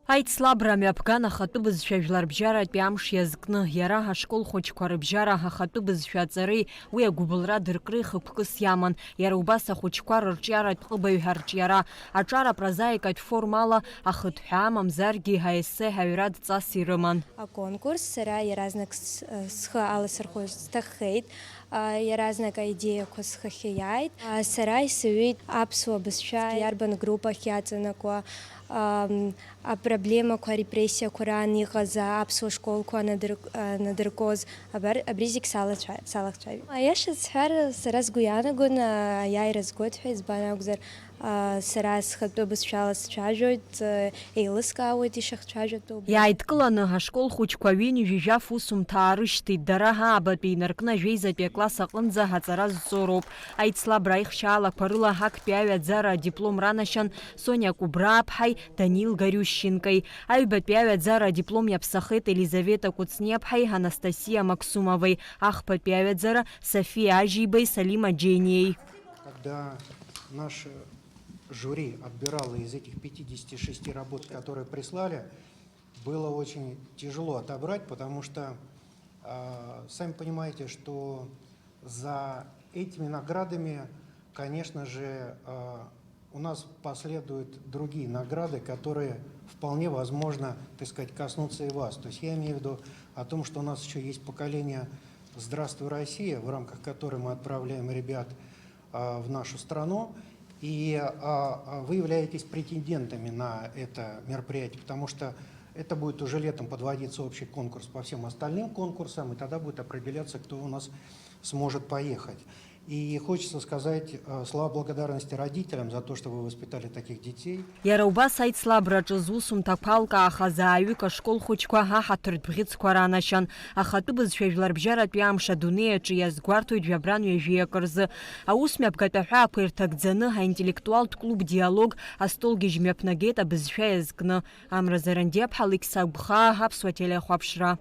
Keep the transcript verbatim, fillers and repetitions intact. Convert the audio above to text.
Аицлабра мҩаԥган ахатәы бызшәа жәларбжьаратәи амш иазкны. Иара ашкол хәыҷқәа рыбжьара ахатәы бызшәа аҵареи уи агәыбылра дыркреи хықәкыс иаман. Иара убас ахәыҷқәа рырҿиаратә ҟыбаҩ арҿиара, аҿар апрозаикатә формала, ахыҭҳәаа мамзаргьы аессе ҳаҩратә ҵас ирыман. Аконкурс сара иаразнак с-, схы аласырхәыр сҭаххеит. А, иаразнак аидеиақәа схахьы иааит. А, сара исыҩит аԥсуа бызшәа иарбан группахь иаҵанакуа, ам, апроблемақәа, арепрессиақәа раан иҟаз аԥсуа школқәа анадыр-, анадыркуаз, абар, абри зегь салацәа-, салахцәажәеит. Аиаша сҳәар, сара сгәы иаанагон, а, аиааира згоит ҳәа, избан акәзар, а, сара схатәы бызшәала сцәажәоит, а, еилыскаауеит ишахцәажәатәу. Иааидкыланы ашкол хәыҷқәа ҩынҩажәи жәаф усумҭа аарышьҭит, дара аабатәи инаркны ажәеизатәи акласс аҟынӡа аҵара зҵо роуп. Аицлабра аихшьаалақәа рыла актәи аҩаӡара адиплом ранашьан Сониа Кәыбрааԥҳаи Данил Гариущенкои. Аҩбатәи аҩаӡара адиплом иаԥсахеит Елизавета Кәыҵниаԥҳаи Анастасиа Максумовеи, ахԥатәи аҩаӡара Софиа Ажьибеи Салима Џьениеи. Когда наше жюри отбирало из этих пятидесяти шести работ, которые прислали, было очень тяжело отобрать, потому что, а, сами понимаете, что за этими наградами, конечно же, а, у нас последуют другие награды, которые вполне возможно, так сказать, коснутся и вас. То есть я имею в виду о том, что у нас еще есть поколение «Здравствуй, Россия», в рамках которой мы отправляем ребят, а, в нашу страну. И, а, а, вы являетесь претендентами на это мероприятие, потому что это будет уже летом подводиться общий конкурс по всем остальным конкурсам, и тогда будет определяться, кто у нас сможет поехать. И хочется сказать, э, слова благодарности родителям за то, что вы воспитали таких детей. Иара убас аицлабраҿы зусумҭақәа алкаахаз ааҩык ашкол хәыҷқәа аҳаҭыртә бӷьыцқәа ранашьан. Ахатәы бызшәа жәларбжьаратәи амш адунеи аҿы иазгәарҭоит жәабран ҩажәи акы рзы. Аус мҩаԥгатә аҳәаақәа ирҭагӡаны аинтеллектуалтә клуб Диалог астолгьежь мҩаԥнагеит абызшәа иазкны. Амра Зарандиаԥҳа, Алықьса Гәхаа, Аԥсуа телехәаԥшра.